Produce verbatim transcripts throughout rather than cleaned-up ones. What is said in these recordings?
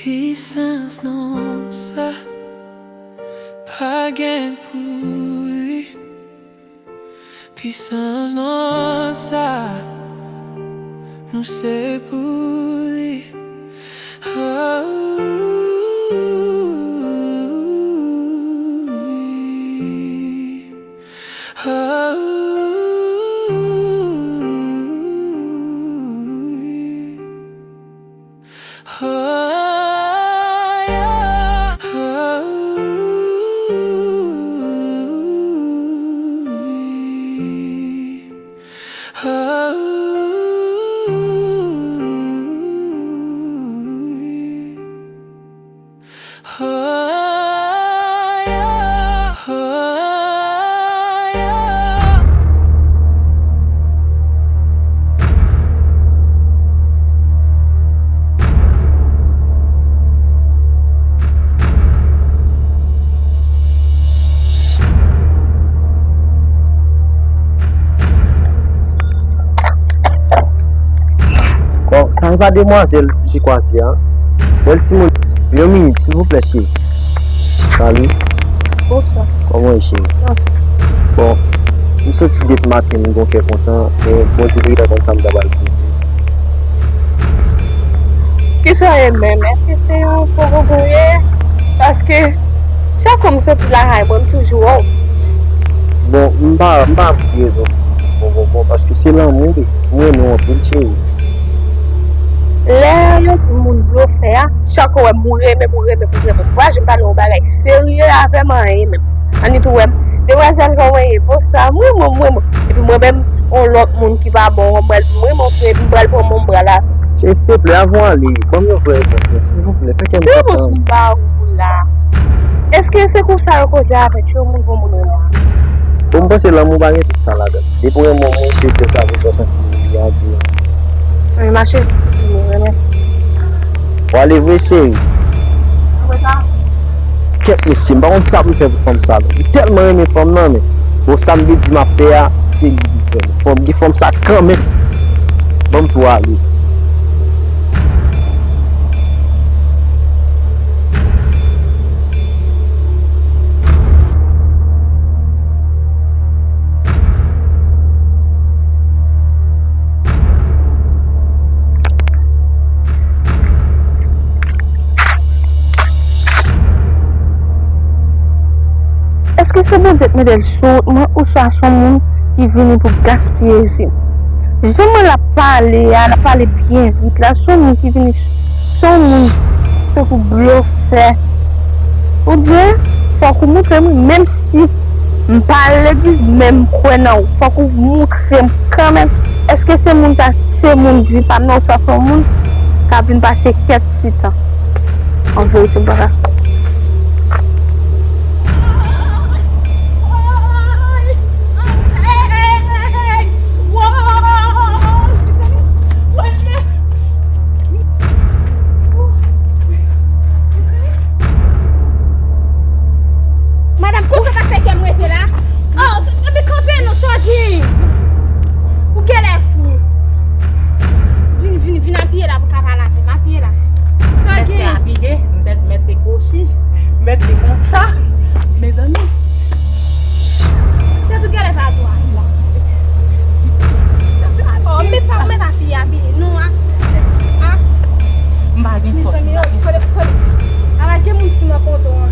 Pisans non sa pa gen pou li. Pisans non sa nou se pou li. Oh, oh, oh. Bon, sa e pa demwazèl ki kwaze a? Bèl timoun, yon minit, silvouplè, cheri. Salut. Bonswa. Kòman w ye, cheri? Bon, m soti depi maten, m gon kè kontan, men Bondye te gentan konn sa m ta pral fè. Kisa w ye menm? Èske se yon poko gouye? Paske chak fwa m soti lakay mwen, m toujou wè w. Bon, m pa, m pa vle rezon. Bon, bon, bon, paske se lanmou, wi. M renmen w anpil, cheri. Lè yo di moun blofè a, chak ou wè m, ou renmen m, ou renmen m, ou renmen m. Ou pa janm pale yon bagay serye avè m, anyen menm. Annik ou wè m. Demwazèl, kòman w ye? Bonswa, m renmen w, m renmen w. Epi mwen menm, yon lòt moun ki pa bon, m pral, m renmen w tou, epi m pral pran moun m pral avè. Cheri, silvouplè, avan w ale, ban m yon vrè repons, non, silvouplè, fè kè m kontan. Ki repons m ba ou la? Èske se konsa yo koze avèk yon moun pou moun renmen? Bon, m panse lanmou pa gen tout sa ladan l. Depi w renmen yon moun, se de sa pou sa w santi li a di. Wi, mache, m renmen. W ale vre, cheri. Apre sa? Kèt mesye, m pa konn sa pou m fè pou fanm sa non. M tèlman renmen fanm nan, men bon, sa m te di m ap fè a, se li pou fè l. Fò m gen fanm sa kanmenm. Ban m tou ale. Èske se Bondye k mete l sou wout mwen, oswa se yon moun ki vini pou gaspiye vi m? Jan mwen l ap pale a, l ap pale byen vit la, se yon moun ki vini, se yon moun tankou blofè. Oubyen, fòk ou montre m, menm si m pa al legliz, men m kwè nan ou. Fòk ou montre m kanmenm, èske se moun sa, se moun di pa m nan, oswa se yon moun k ap vin pase kèk ti tan? An verite, m pa ka. Madanm, kote w ka fè kè m rete la? Oh, epi kanpe non, Sògin. Ou genlè fou. Vin, vin, vin apiye la pou ka pale avè m. Apiye la. Sògin. Mèt te apiye, mèt, mèt te kwochi, mèt te konsa. Mezanmi. Tèt ou genlè pa dwat. Oh, men pa ou mèt apiye, apiye. Non, a. A. M pa gen fòs. Mezanmi, oh, kole, kole. A va gen moun sou nan konto an.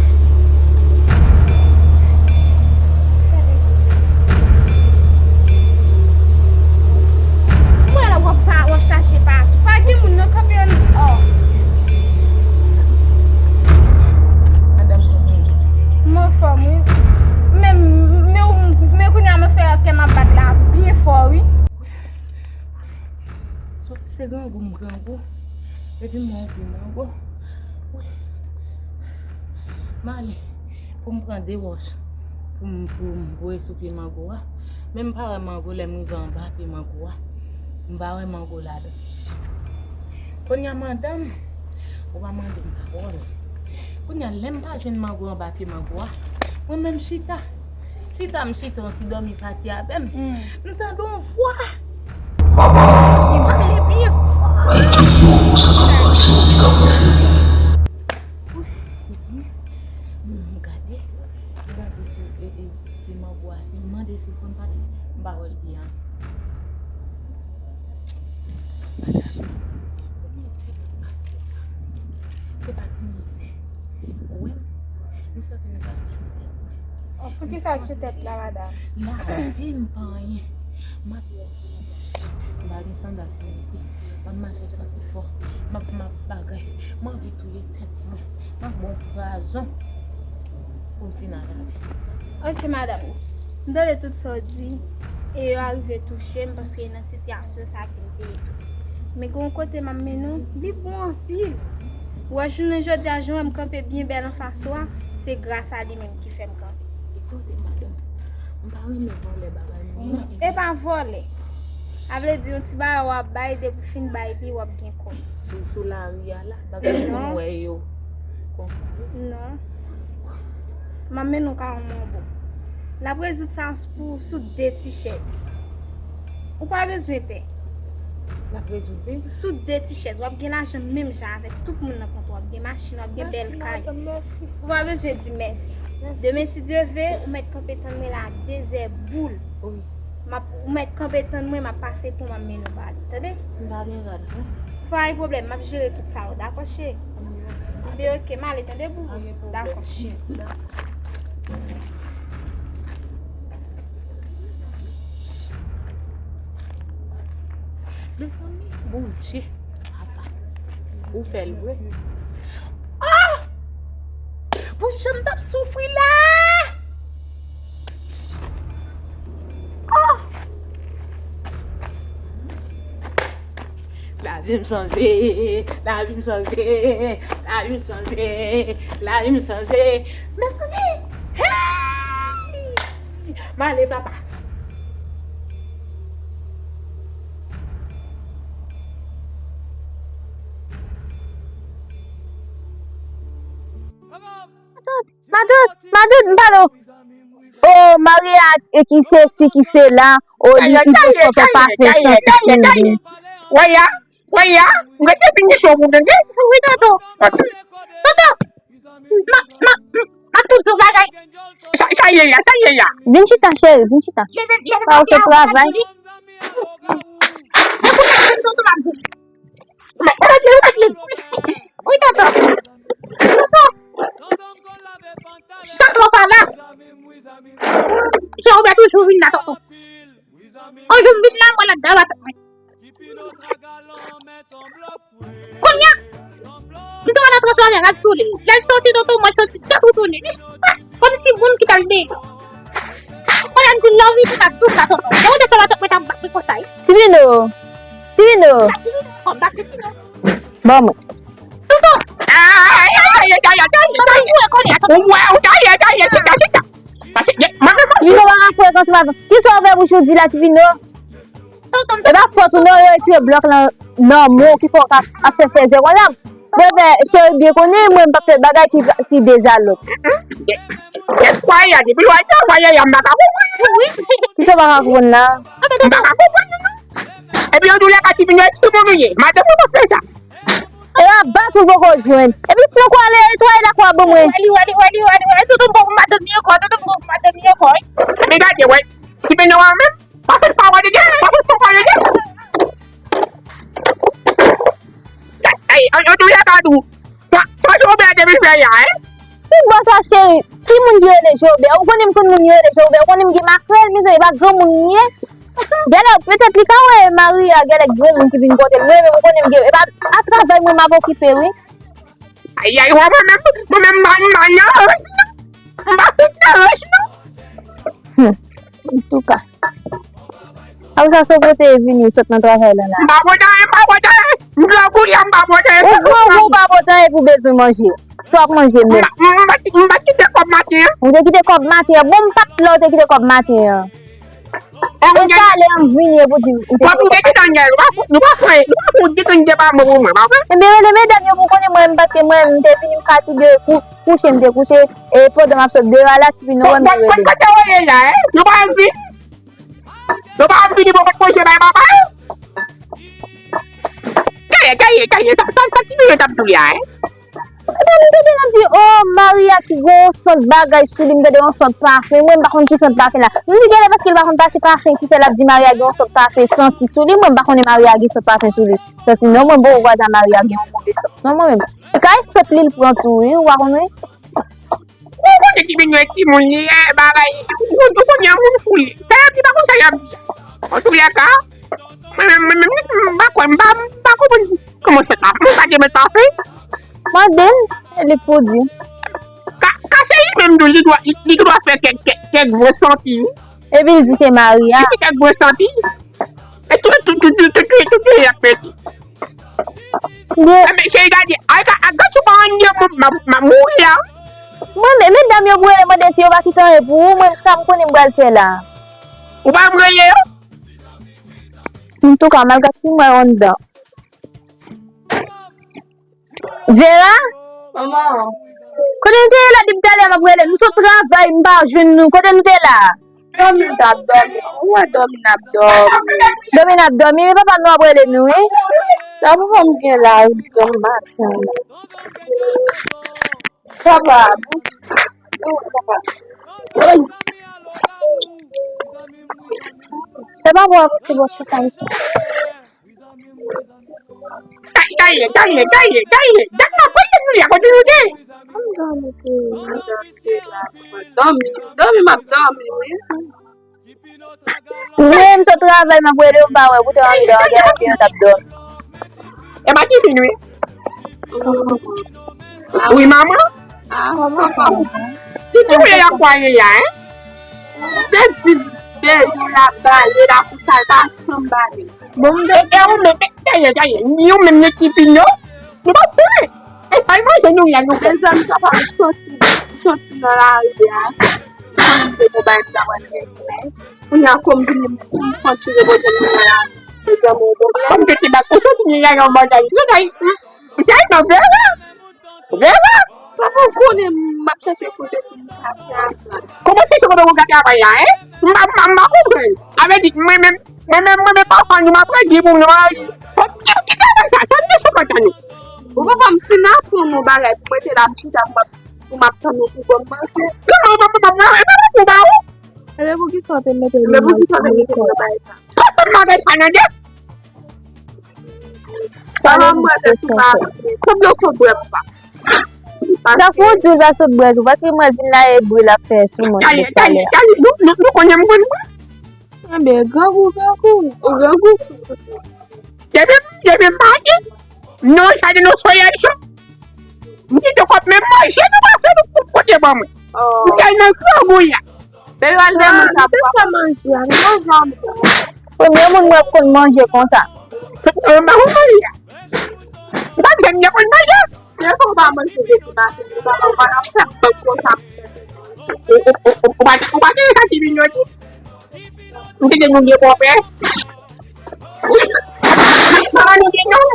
Mwen la w ap pa, w ap chache patou. Pa gen moun nan kanpe an, oh. Madanm, kòman w ye? M anfòm, wi. Men, men, men kounye a mwen fè kè m ap bat la byen fò, wi. Se, se grangou m grangou. Epi m wè yon pye mango. Wi. M ale pou m pran de wòch pou m, pou m voye sou pye mango a. Men m pa wè mango lè m rive anba pye mango a. M pa wè mango ladan. Kounye a, madanm, ou pa mande m pawòl. Kounye a, lè m pa jwenn mango anba pye mango a, mwen menm chita. Chita m chita, yon ti dòmi pati avè m. M tande yon vwa ki pale byen fò. Enkyete w pou sa k ap pase w ki ka prefere. M gade, m gade sou e, e, e mango a, si m mande si l konn pale, m pa wè l di anyen. Madanm, kote mizè k ap pase la? Se pa ti mizè. Ou wè m? M santi m pral tchwe tèt mwen. Oh, poukisa w tchwe tèt la, madanm? Lavi m pa anyen. M ap, m pa gen sandal pou mete. M ap mache santi fò. M ap, m ap bagay. M anvi touye tèt mwen. M ap bon pwazon pou m fin ak lavi. Ok, madanm. M tande tout sa w di. E yo arive touche m paske nan sitiyasyon sa ke m te ye tou. Men gen yon kote m ap mennen w, li bon anpil. Ou wè jounen jodi a, jan w wè m kanpe byen bèl anfas ou a, se gras a li menm ki fè m kanpe. Ekoute, madanm, m pa renmen vòlè bagay moun. E pa vòlè. A vle di, yon ti bagay w ap bay, depi w fin bay li, w ap gen kòb. Sou, sou lari a la, bagay moun wè yo konsa wi. Non. M ap mennen w ka yon manbo. N ap rezoud sa pou, sou de ti chèz. Ou pa bezwen pè. N ap rezoud li? Sou de ti chèz. W ap gen lajan menm jan avèk tout moun nan kontwa. W ap gen machin, w ap gen bèl kay. Mèsi, madanm, mèsi. Ou pa bezwen di mèsi. Mèsi. Demen, si Dye ve, ou mèt kanpe tann mwen la a de zè boul. Wi. M ap, ou mèt kanpe tann mwen, m ap pase pou m ap mennen w ba li. Tande? M pa gen rad, non. Pa gen pwoblèm, m ap jere tout sa yo. Dakò, cheri? Anben, ok, m ale, tande, boubou? Pa gen pwoblèm. Dakò, cheri. Dakò. Mezanmi, Bondye, papa, ou fè l vre. Ah! Pou jan m t ap soufri la! Ah! Lavi m chanje, lavi m chanje, lavi m chanje, lavi m chanje. Mezanmi! Hey! M ale, papa. Matant, matant, matant, m pale w. O, Maria, e ki sesi, ki sela, o, li, li te fè pa fè santi pou li. Wè ya, wè ya, m rete vin sou ou, tande? Wi, tonton. Tonton, m ap, m ap, m ap tout di w bagay. Sa, sa ye ya, sa ye ya. Vin chita, cheri, vin chita. Sa yo se travay. Wi, tonton. Tonton. Sa twò pa la. Jan Wobè toujou vin la, tonton. On jou m vin la, mwen ladan la tèt mwen. Kounye a, m tonbe nan transfòmatè, m ap tchoule. Lè l soti, tonton, mwen soti tèt ou tounen. Kòmsi moun ki t al benyen. Kounye a, m di l love you, tout sa, tout sa, tonton. Mwen te sa la tèt mwen t ap bat mwen konsa, wi. Ti Pino, Ti Pino. Bat Ti Pino, bat Ti Pino. Ban mwen. Tonton! Ay, ay, ay, ay, ay, ay, ay, ay, ay, ay, ay, ay, ay, chita, chita. Pase, ye, mwen, mwen, mwen. Ti Pino pa ka frekans maten. Kisa w fè bouch ou di la, Ti Pino? E pa fòt ou non, yo retire blòk lan nan men w ki fè w ka ap fè fèzè konsa. Bebe, cheri byen konnen mwen m p ap fè bagay ki, ki dezalòd. Kisa w pa ka konprann la? M pa ka konprann li non. Epi yo di w lè ka Ti Pino, e Ti Pino nou ye. Madanm mwen p ap fè sa. E la bat ou poko jwenn. Epi si nou kwale, e twa e la kwa ban mwen. Wè li, wè li, wè li, wè li, wè li. Toutou bon pou madanm li ankò, toutou bon pou madanm li ankò, wi. Men gade, wè. Ti Pino wè menm. Pa fè pawòl de Dye, pa fè pawòl de Dye. Ay, an, an tou lè ka di w. Sa, sa Jobè te vin fè ya, en? Ki bò sa, cheri? Ki moun ki rele Jobè? Ou konnen m konn moun ki rele Jobè? Ou konnen m gen makrèl, mezanmi, e pa granmoun li ye. Gèlè, petèt li ka wè Maria, gèlè granmoun ki vin kote l. Mwen menm, ou konnen m gen, e pa a travay mwen m ap okipe, wi. Ayayay, mwen menm, mwen menm, m pa, m pa nan rich non. M pa fèk nan rich non. Hmm. Antouka. Apre sa, se w pote vini sot nan travay la la. M pa pote anyen, m pa pote anyen. M grangou ya, m pa pote anyen. Ou grangou, ou pa pote anyen pou bezwen manje. Sa w ap manje menm? M pa, m pa, m pa kite kòb maten an. Ou te kite kòb maten an. Bon, m pa t la, ou te kite kòb maten an. E talè an vini, e pou di ou te kite kòb maten an. Nou pa pran, nou pa pou di ke n te pa bon pou mwen, pa vre? Ebyen, rele medam yo pou konnen mwen, m pa te, mwen, m te vini, m fatige, kou-, kouche, m te kouche, e pandan m ap sot deyò a la, Tipino wè m, li rele m. Kote w ye la, en? Yo pa anvi? Yo pa anvi vini pou manje bay papa yo? Gaye, gaye, gaye, sa, sa, sa Tipino t ap di w la, en? Epi m tande l ap di, o, Maria ki gen yon sant bagay sou li, m tande yon sant pafen. Mwen, m pa konn ki sant pafen la. M di, genlè paske l pa konn pase pafen ki fè l ap di Maria gen yon sant pafen santi sou li. Mwen, m pa konnen Maria gen sant pafen sou li. Santi non, mwen, m poko kwè sa Maria gen yon move sant. Non, mwen menm. E kay sant li l pran tou, wi, ou pa konnen? Ou konnen ki vin wè timoun li, e, bagay, ou, ou konnen yon moun fou li. Sa y ap di, pa konn sa y ap di. Antoulèka, mwen menm, mwen menm, m pa kwè, m pa, m pa konprann kòman sa t ap, mwen pa te met pafen. Mande l, e li k pou di. Ka, ka se li menm tou, li dwa, li, li dwa fè kèk, kèk, kèk gwo santi, wi. Epi l di se Maria. Li fè kèk gwo santi. E tou, tou, tou, y ap pèdi. Byen. Enben, cheri, gade, ay, ka, a, gad sou pa anyen, m, m, m ap mouri la. Mwen, men, medam yo pou rele mande si yo pa kite anyen pou ou, mwen, sa m konnen m pral fè la. Ou pa m rele yo? Antouka, m al gad si m wè yo anndan. Vera? Manman. Kote nou te ye la depi talè m ap rele? Nou sot travay, m pa jwenn nou. Kote nou te la? Dòmi n t ap dòmi. Ou wè dòmi n ap dòmi. Dòmi n ap dòmi, men papa nou ap rele nou, wi. Sa papa m gen la, wi, dòmi maten. Papa, bon. Se pa bon, se bon, se pa bon. Gaye, gaye, gaye, gaye, gaye. Gad nan kote nou ye, kote nou te. Dòmi, dòmi, m ap dòmi, wi. Wi, m sot travay, m ap rele w, m pa wè, poutan andan, andan, andan, t ap dòmi. E pa ki vin, wi. Wi, manman. Ki, ki koulè y ap kwaye a, en? Ou te di, bebe la bale la pou sa, l pa janm bale. Bon, m te, e, e, ou menm, e, gaye, gaye, ni ou menm, ni Tipino, nou pa konnen. E, pa manje nou, ya, nou. Mezanmi, papa m soti, soti nan lari a. Kòm m te gon bagay m ta pral regle. Kounye a, kòm vini, m kontinye poze m nan la. Mezanmi, yon pwoblèm. Kòm te te bat ou soti nan yon bagay. Bagay, bagay nan vè la. Vera! Sa pou konnen m ap chèche kote pou m ka fè a. Kòman se kote pou gate avay la, en? M pa, m pa, m pa konprann. Sa vle di, mwen menm, mwen menm, mwen menm, papa nou, m ap redi pou nou, ay. Ki, ki travay sa? Sa n de sou kont nou. Ou papa m fin aprann nou bagay pou mete la, m chita pou m ap, pou m ap tann ou pou ban m manje. Kòman, papa, papa, e pa pou ba ou? Ebyen, pou ki sa w te mete nou nan bagay sa? Papa m bagay sa nan de. Papa m bwè tèt ou pa sanble w sot bwè papa. Sa fè w di w ta sot bwè tou, paske m wè l vin la e bri l ap fè sou mwen depi talè. Talè, talè, talè, nou, nou, nou konnen m konn bwè. Anben, grangou, grangou. Ou grangou? Depi, depi m pati, non, sa de non soyèl cho. M kite kòb menm manje nou pa fè nou pou pote ban mwen. M te nan grangou ya. Bebe al demen sa pou papa. Manje a, manje a. Premye moun mwen konn manje konsa. M pa konn manje. M pa t janm konn manje. Se pou pa manje depi maten, pou pa, pou pa nan fè bòk konsa. Ou, ou, ou, ou, ou pa, ou pa te santi vin yo di? M te di nou gen bòpè. Papa nou gen non.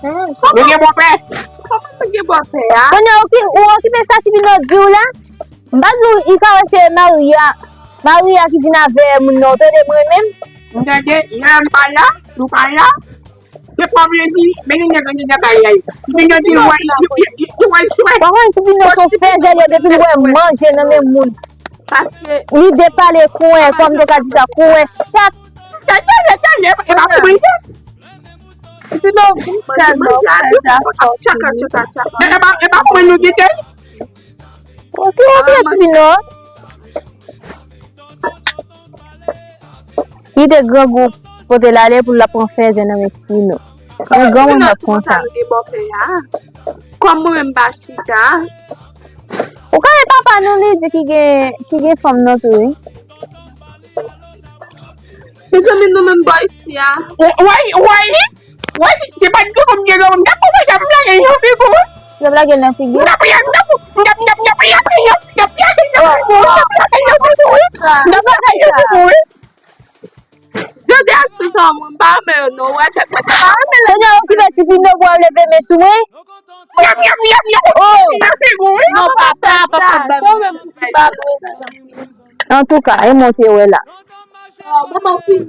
Nou gen bòpè. Papa nou gen bòpè a. Kounye a, ou ki, ou okipe sa Tipino di w la? M pa di w li karese Maria. Maria ki vin avè moun nan, ou tande mwen menm? M tande, lè m pa la, nou pa la. Se pa vle di, men li nèg an dedan kay la. Li vin nan di, wè, li, li, li, li wè, li wè. Papa Tipino se yon fèzè li ye depi l wè manje nan men moun. Li depale kouwè, kòm te ka di sa, kouwè chat. Tande, tande, e pa pou mwen. Tipino vin tèlman fèzè a sòti. E pa, e pa pou mwen nou kite. Ou ki antre Tipino? Kite grangou pote l ale pou l ap pran fèzè nan men Tipino. Men granmoun ap konsa. Kòm mwen menm pa chita. Ou konnen papa nou li di ki gen, ki gen fanm nan tou wi. Mezanmi nou menm bò isi a. Wè, wè, wè, se pa di fanm gen fanm, gad kòman y ap lage l nan figi w. Y ap lage l nan figi w? M ap lage l nan figi w wi. M ap lage l nan figi w wi. Jodi a se Sa mwen pa renmen yo non, wè fè kòb. Pa renmen lè nèg yo ki fè ti vin yo pou al leve men sou mwen. Nyam, nyam, nyam, nyam. Oh. Nan figi w, wi. Non, papa, papa, papa. Sa ou menm ki pa renmen sa. Antouka, e monte wè la. Oh, manman fini.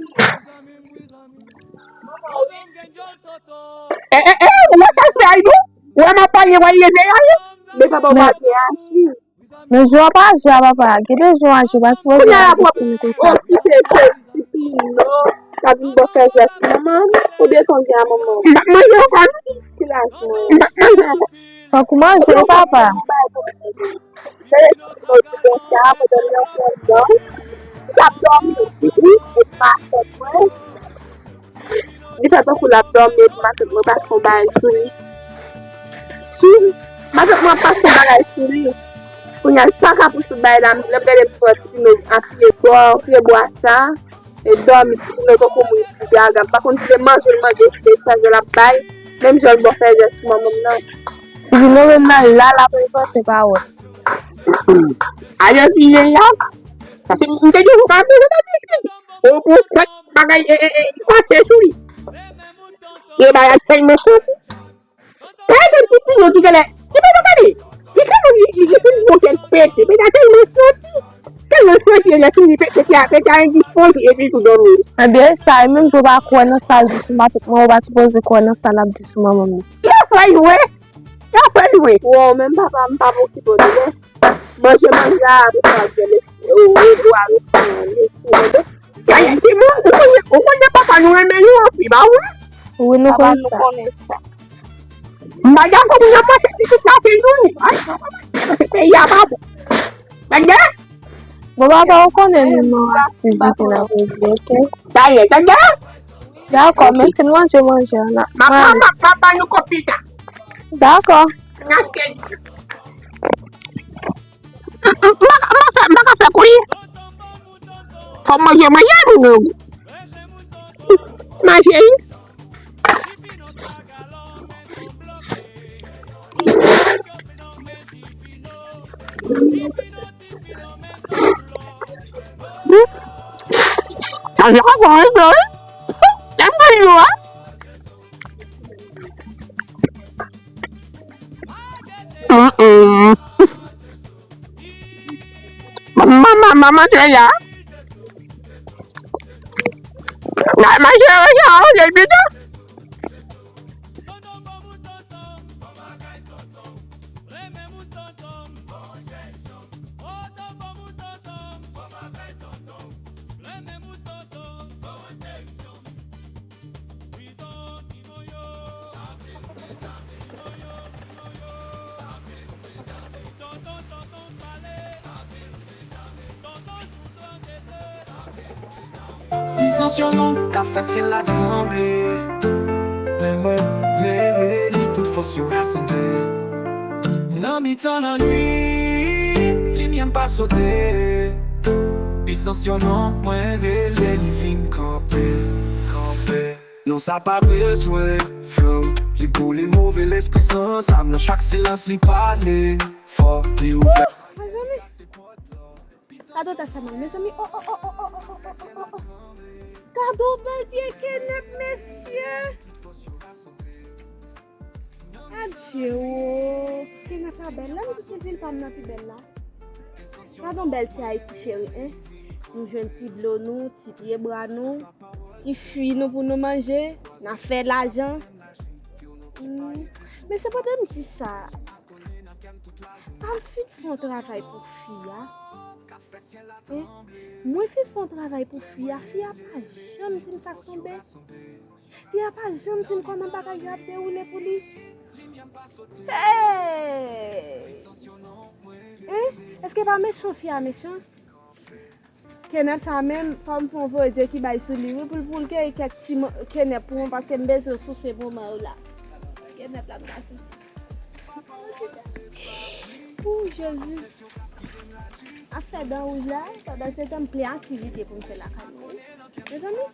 Eh, eh, eh, ou wè sa l fè a, Aydou? Ou wè m ap pale, w al leve a, wi? Men papa, w pa te aji. Men jan w ap aji a, papa, gen de jan w aji, w pa sipoze aji sou nou konsa. Kounye a la, w ap okipe Serisi Pino, k ap vin bò fè jès manman m, oubyen kounye a manman m. M p ap manje ankò, non. Ki laj mwen? M p ap manje ankò. Fòk ou manje, papa. Serisi Pino di konsa, pandan l nan fè dòm, l ap dòmi, wi, wi, e pa fè mwen. Li fè tankou l ap dòmi epi matant mwen pase yon bagay sou li. Si matant mwen ap pase yon bagay sou li, kounye a, li pa ka pouswiv bagay la, lè m gade m wè Ti Pino apiye bò pye bwa sa, e dòmi, Ti Pino tankou moun ki gaga. M pa konn si se manje l manje, si se fè jè l ap bay, menm jan l bò fè jès manman m nan. Ti Pino menm nan la, l ap repòte pawòl. Ayen fini la, paske m te di w pa bezwen nan diskite. Ou pou fèt bagay, e, e, e, fache sou li. E bagay tèlman soti. Gade ti piyon ki genlè. Ki pa gade. Li tèlman li, li, li fin monte pete. Pete a tèlman soti. Tèlman soti, lè fini pete a, pete a endispoze epi tou dòmi. Ebyen, sa, e menm jan w pa kwè nan sa l di sou matant mwen, ou pa sipoze kwè nan sa l ap di sou manman m. Yo fè l vre. Yo fè l vre. Wow, menm papa m pa okipe w, tande. Manje, manje a, apre sa w ap gen lespri, ou, ou, ou a lespri, lespri, tande. Ay, timoun, ou konnen, ou konnen papa nou renmen nou anpil, pa vre? Wi, nou konnen sa. M pa dakò pou y ap mache pitit la, se nou. Ay, se peyi a pa bon. Tande? Bon, papa, ou konnen nou nan aktivite n ap regle, oke? Sa ye, tande? Dakò, mèsi, n manje manje an. M ap, m ap, m ap, m ap ba nou kòb pita. Dakò. N achte. M, m, m, m pa fè, m pa ka fè kouye. Fò m manje, manje nou menm. Manje wi. Sa se pa bon, wi, wi. Sa m manje a. Mm, mm. Manman, manman, manman, trè la. Nan manje, manje, manje, pito. Li sansyone, ka fè syèl la tranble. Lè mwen veye li, tout fòs yo rasanble. Nan mitan lannwit, limyè m pa sote. Pisans yon non mwen rele, li vin kanpe, kanpe. Non sa pa bezwen flanm, li boule move lespri san zam. Nan chak silans li pale fò, li ouvè. Mezanmi. Gade yon tèks sa mal, mezanmi. Oh, oh, oh. Gade yon bèl pye kenèp, mesye. Adje o. Kenèp la bèl. Lè m di se vil pa m nan pi bèl la. Gade yon bèl ti Ayiti cheri, en. Nou jwenn ti dlo nou, ti pye bwa nou, ti fwi nou pou nou manje. N a fè lajan. Hmm. Men se pandan m di sa. Al fin fè yon travay pou fi a. Hein? Mwen fin fè yon travay pou fi a. Fi a pa janm di m sa k tonbe. Fi a pa janm di m kòman bagay yo ap dewoule pou li. Hey! Hein? Èske pa mechan fi a mechan? Kenèp sa menm, fò m fè yon voye de ki bay sou li, wi, pou l, pou l keri kèk ti mo-, kenèp pou mwen, paske m bezwen souse moman yo la. Kenèp la, m ka souse. Ou, Jezi. Afè dan wouj la, pandan se tan, m plen aktivite pou m fè lakay mwen, wi. Mezanmi.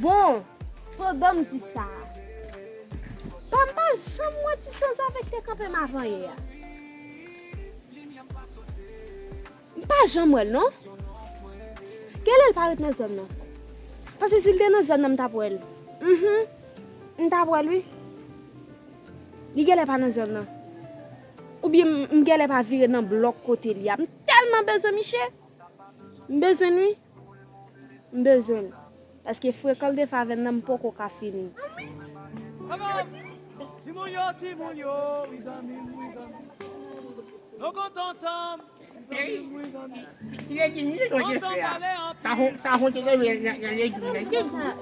Bon, pandan m di sa, pa m pa janm wè ti sanzave k te kanpe m avan yè a. M pa janm wè l, non. Genlè l pa ret nan zòn nan. Paske si l te nan zòn nan, m t ap wè l. Mhm. M t ap wè l, wi. Li genlè pa nan zòn nan. Oubyen m, m genlè pa vire nan blòk kote li a. M tèlman bezwen misye. M bezwen l, wi. M bezwen l. Paske frekan l te fè avè m nan, m poko ka fini. Timoun yo, timoun yo, wi zanmi m, wi zanmi m. Nou kontan antanm. Cheri, si, si, si Regine li konn jan l fè a, sa fon, sa fon te leve nan, nan Regine nan.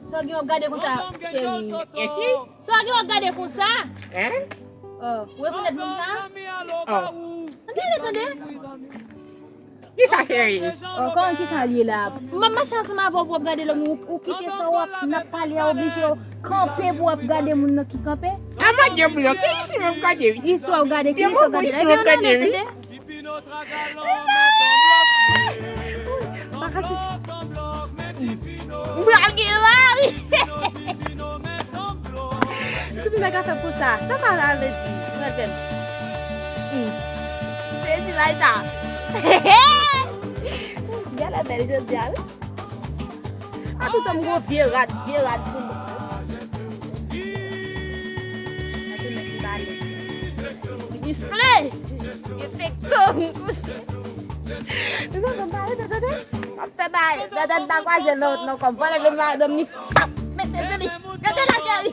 Sa w gen w ap gade konsa, cheri? Esi? Sa w gen w ap gade konsa? Hein? Oh, ou rekonèt moun sa? Oh. Tande, tande. Kisa, cheri? Oh, kòman kisa l ye la? M ap mache ansanm avè w pou w ap gade lòm, ou, ou kite sa w ap, n ap pale a oblije w kanpe pou w ap gade moun nan ki kanpe? A, m ap gade moun nan, ki isi m ap gade, wi? Istwa w gade, ki istwa w gade la? Ebyen, non, non, tande. Mwen gen mari. Tout moun ka fè pou sa. Sa sa vle di? Mwen fè m. Hmm. Se ti bay sa. Gade bèl jodi a, wi. A tout tan m gwo vye rad, vye rad sou mwen. Gade nèg ki bale. Li gonfle. Li fè kò m kouche. Li pa konn pale, tande, tande. M ap fè bagay. Dada m pa kwaze nan, nan kò m. Vòlè vle madanm ni. Pap! Mete sou li. Rete la, cheri.